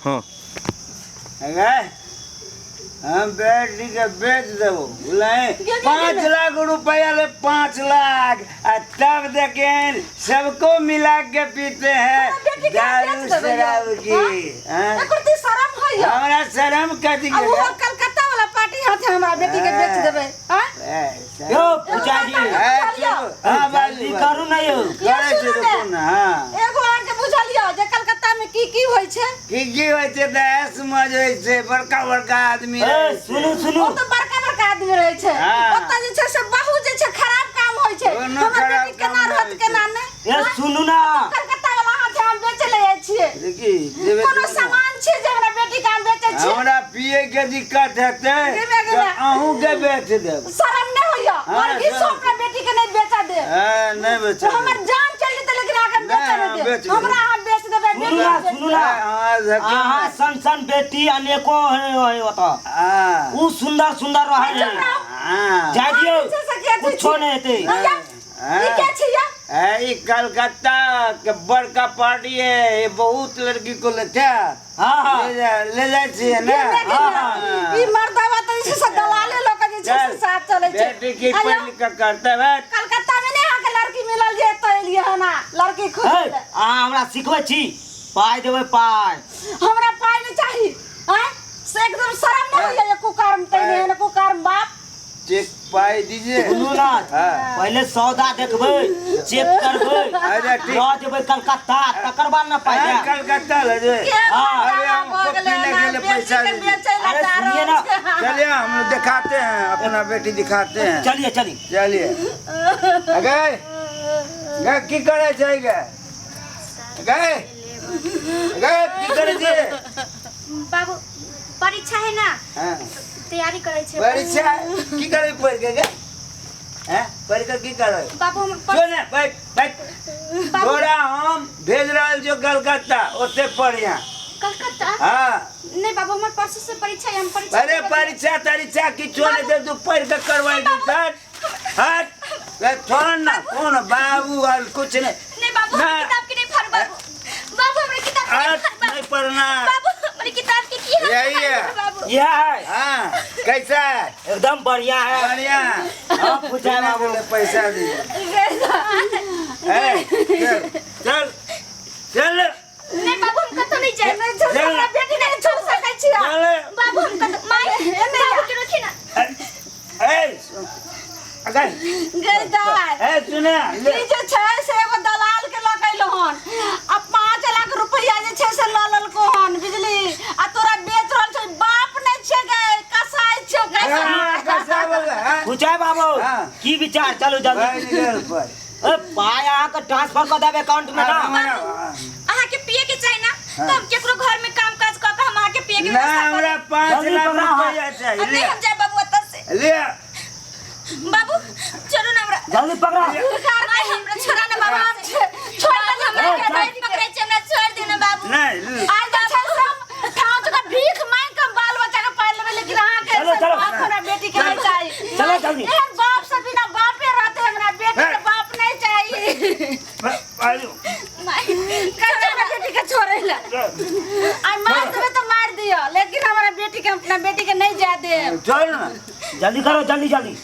हाँ। अगर हम बेटी के बेच देबो बुझलै 5 लाख रुपया ले, 5 लाख, आ तब देखें सबको मिला के पीते हैं हमरा बेटी के दारू बेच देबै शराब यौ। की। हाँ? हाँ? एकर ती शरम होइया। हमरा शरम कथी आ के? ओहो कलकत्ता वाला पार्टी हाथे हमरा बेटी के बेच देबै, आँय? यौ पूजा जी। ए, चुप। हाँ, बाजू, जल्दी बाजू। करू ना यौ। करै छी, सुनू ने। रुकू ने, हाँ। एगो अहाँके बुझलियो जे कलकत्ता में की की होइ छै? की की होइ छै तऽ ऐश मौज होइ छै, बड़का बड़का आदमी ए रहै छै। सुनू सुनू। ओ तऽ बड़का बड़का आदमी रहै छै। ओतऽ जे छै से बहुत जे छै खराब काम होइ छै। कोनो हमर खराब बेटी केना काम नहि रहत होइ छै। केना नहि? ए सुनू ना। कलकत्ता वाला हाथे हम बेचै ले जाइ छियै। देखी जेबै कोनो तब ने। सामान छै जे हमरा बेटी के हम बेचै छियै? हमरा पिए के दिक्कत हेतै गेमे, तऽ गेमे। अहूँ के बेच देब। शरम नहि होइया? हाँ, और की शरम। सो अपना बेटी के नहि बेचऽ देब। हाँ, नहि बेच। हमर जान चलि जेतै लेकिन अहाँके हम बेचऽ नहि, नहि देब। बेच हमरा अहाँ बेच देबै, सुनू बेटी ना, बेच सुनू ना। हाँ। अहाँ सन सन बेटी अनेको है है ओतऽ। उ सुंदर सुंदर रहै है। जाय दियौ, कुछो नहि हेतै। भैया, ई के छी यौ? ई कलकत्ता के बड़का पार्टी है, ये बहुत लड़की को लेते हैं। हाँ हाँ। ले जा, ले जाइ छियै ने? गेमे, गेमे। हाँ। ई मर्दावा तऽ जे छै से दलाले लऽ कऽ जे छै से चल, साथ चलै छै। बेटी की आइयो, पढ़ लिख के करते है। कलकत्ता में नहि अहाँके लड़की मिलल जे एतऽ एलियै हन अहाँ लड़की है खोजै लए। अहाँ हमरा सिखबै छी? पाइ देबै पाइ। हमरा पाइ नहि चाही। आँय, से एकदम शरम नहि होइया जे कुकर्म कयने हन कुकर्म बाप? चेक पाई दीजिए। सुनू ना। हाँ। पहिले सौदा देखबै, चेक करबै। अच्छा, ठीक। लऽ जेबै कलकत्ता, तकर बाद ने पाइ हाँ, देब। कलकत्ता ले जाए। के हाँ। अरे, मर्दावा हमको भऽ गेलै पीने के हन, लिए बेटी पैसा के दीजिए। बेचै लए अरे, जा सुनिए रहल ना। छै। चलिए, हम दिखाते हैं, अपना बेटी दिखाते हैं। चलिए चलिए। चलिए। गए गए, की करे छै गए गए गए, की करे छै? बाबू, परीक्षा है ना। तैयारी करै छै। परीक्षा की करे पढ़ के गए हैं? पढ़ के की करे? बाबू, हम जो ने बैठ बैठ। बाबू। तोरा हम भेज रहल छौ कलकत्ता, ओते पढ़िया। कलकत्ता? हाँ। नहीं बाबू, हमर परसों से परीक्षा है, हम परीक्षा अरे, देबै। परीक्षा तरीक्षा किछो नहीं दे, तू पढ़ के करवाई दी। हट हट, ए, छोड़ ना, कौन बाबू और कुछ नहीं। नहीं बाबू, ना। हमरा किताब के नहीं फाड़ बाबू। बाबू, हमरा किताब के नहीं हट, फाड़ बाबू। नहीं पढ़ना। बाबू, हमरा किताब के की हाल यही है। बाबू? यह है। हाँ, कैसा है? एकदम बढ़िया है। बढ़िया। हाँ, पूछा बाबू। पीने के लिए पैसा दीजिए। ए, चल चल चल। नहीं बाबू, हम कतौ नहीं जाए। नहि छोड़, हमरा बेटी के नहि छोड़ सकै छियै। चल। बाबू, हम कतौ माय बाबू के रखी ना। ए, अगर गई दाइ। ए, सुने ले। ई जे छै से एगो दलाल के लऽ के अयलो हन आ 5 लाख रुपैआ जे छै से लऽ लेलको हन बिजली, आ तोरा बेच रहल छै। बाप नहि छै गे, कसाई छै। हाँ, कैसा बोल रहा है? पूछा बाबू। की विचार? चलू भाई जल्दी। निकल पर। ए, पाइ अहाँके ट्रांसफर कऽ देब अकाउंट में ना। अहाँ के पिए के चाही ना, तो हम केकरो घर में काम काज कऽ के हम अहाँ के पिए के ना, व्यवस्था हमरा करब। पाँच जल्दी लाख पकड़ा हाथ। रुपया चाहिए। अब नहीं हम जाए बाबू ओतऽ से। ले। बाबू, छोड़ू ना हमरा। जल्दी पकड़ा। माय, हमरा छोड़ा ना बाबू। छोड़ दे हमरा ए, के चल। बेटी। पकड़ै छै, हमरा छोड़ दे ना बाबू। नहीं, ले। आइ जे छै से हम ठाव चुका भीख मांगि के हम बाल बच्चा के पालि लेबै, लेकिन अहाँके चलो, ऐसन चलो। बाप हमरा बेटी के नहीं चाही। चलो जल्दी। एहन बाप से बिना बापे रहते, हमरा बेटी के बाप नहीं चाही। आजू। माय। कैसे हमरा बेटी के छोड़े ला? आइ मार देबै तऽ मारि दिअ, लेकिन हमरा बेटी के, अपना बेटी के नहीं जाय देब। चल ना। जल्दी करो, जल्दी जल्दी।